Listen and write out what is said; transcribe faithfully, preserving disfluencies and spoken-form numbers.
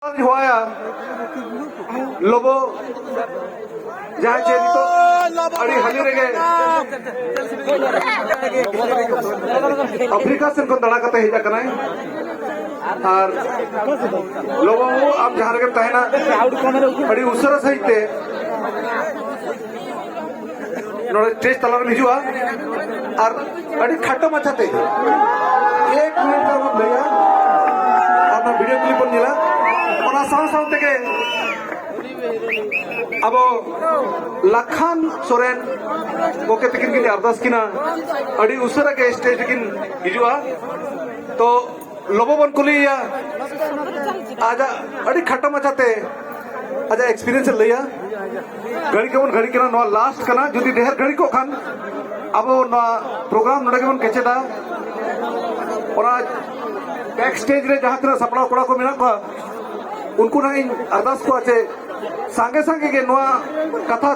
ᱦᱚᱦᱚᱣᱟᱭᱟ ᱞᱚᱵᱚ, ᱡᱟᱦᱟᱸᱭ ᱪᱮ ᱱᱤᱛᱚᱜ ᱟᱹᱰᱤ ᱦᱟᱹᱞᱤ ᱨᱮᱜᱮ ᱟᱯᱷᱨᱤᱠᱟ ᱥᱮᱱ ᱠᱷᱚᱱ ᱫᱟᱬᱟ ᱠᱟᱛᱮ ᱦᱮᱡ ᱟᱠᱟᱱᱟᱭ᱾ ᱟᱨ ᱞᱚᱵᱚ ᱵᱟᱹᱵᱩ, ᱟᱢ ᱡᱟᱦᱟᱸ ᱨᱮᱜᱮᱢ ᱛᱟᱦᱮᱱᱟ, ᱟᱹᱰᱤ ᱩᱥᱟᱹᱨᱟ ᱥᱟᱺᱦᱤᱡ ᱛᱮ ᱱᱚᱰᱮ ᱥᱴᱮᱡᱽ ᱛᱟᱞᱟᱨᱮᱢ ᱦᱤᱡᱩᱜᱼᱟ ᱟᱨ ᱟᱹᱰᱤ ᱠᱷᱟᱴᱚ ᱢᱟᱪᱷᱟᱛᱮ ᱮᱠ ᱢᱤᱱᱤᱴ ᱨᱮ ᱟᱢᱮᱢ ᱞᱟᱹᱭᱟ᱾ ᱟᱨ ᱚᱱᱟ ᱵᱷᱤᱰᱤᱭᱳ ᱠᱞᱤᱯ ᱵᱚᱱ ᱧᱮᱞᱟ᱾ ᱚᱱᱟ ᱥᱟᱶ ᱥᱟᱶ ᱛᱮᱜᱮ ᱟᱵᱚ ᱞᱟᱠᱷᱟᱱ ᱥᱚᱨᱮᱱ ᱜᱚᱢᱠᱮ ᱛᱟᱹᱠᱤᱱ ᱜᱮᱞᱮ ᱟᱨᱫᱟᱥ ᱠᱤᱱᱟ, ᱟᱹᱰᱤ ᱩᱥᱟᱹᱨᱟ ᱜᱮ ᱥᱴᱮᱡᱽ ᱨᱮᱠᱤᱱ ᱦᱤᱡᱩᱜᱼᱟ᱾ ᱛᱚ ᱞᱚᱵᱚ ᱵᱚᱱ ᱠᱩᱞᱤᱭᱮᱭᱟ, ᱟᱡᱟᱜ ᱟᱹᱰᱤ ᱠᱷᱟᱴᱚ ᱢᱟᱪᱷᱟᱛᱮ ᱟᱡᱟᱜ ᱮᱠᱥᱯᱤᱨᱤᱭᱮᱱᱥ ᱮ ᱞᱟᱹᱭᱟ᱾ ᱜᱷᱟᱹᱲᱤ ᱠᱮᱵᱚᱱ ᱜᱷᱟᱹᱲᱤ ᱠᱟᱱᱟ, ᱱᱚᱣᱟ ᱞᱟᱥᱴ ᱠᱟᱱᱟ᱾ ᱡᱩᱫᱤ ᱰᱷᱮᱨ ᱜᱷᱟᱹᱲᱤ ᱠᱚᱜ ᱠᱷᱟᱱ ᱟᱵᱚ ᱱᱚᱣᱟ ᱯᱨᱳᱜᱨᱟᱢ ᱱᱚᱰᱮ ᱜᱮᱵᱚᱱ ᱠᱮᱪᱮᱫᱟ᱾ ᱚᱱᱟ ᱵᱮᱠ ᱥᱴᱮᱡᱽ ᱨᱮ ᱡᱟᱦᱟᱸ ᱛᱤᱱᱟᱹᱜ ᱥᱟᱯᱲᱟᱣ ᱠᱚᱲᱟ ᱠᱚ ᱢᱮᱱᱟᱜ ᱠᱚᱣᱟ, ᱩᱱᱠᱩ ᱱᱟᱜ ᱤᱧ ᱟᱨᱫᱟᱥ ᱠᱚᱣᱟ ᱡᱮ ᱥᱟᱸᱜᱮ ᱥᱟᱸᱜᱮ ᱜᱮ ᱱᱚᱣᱟ ᱠᱟᱛᱷᱟ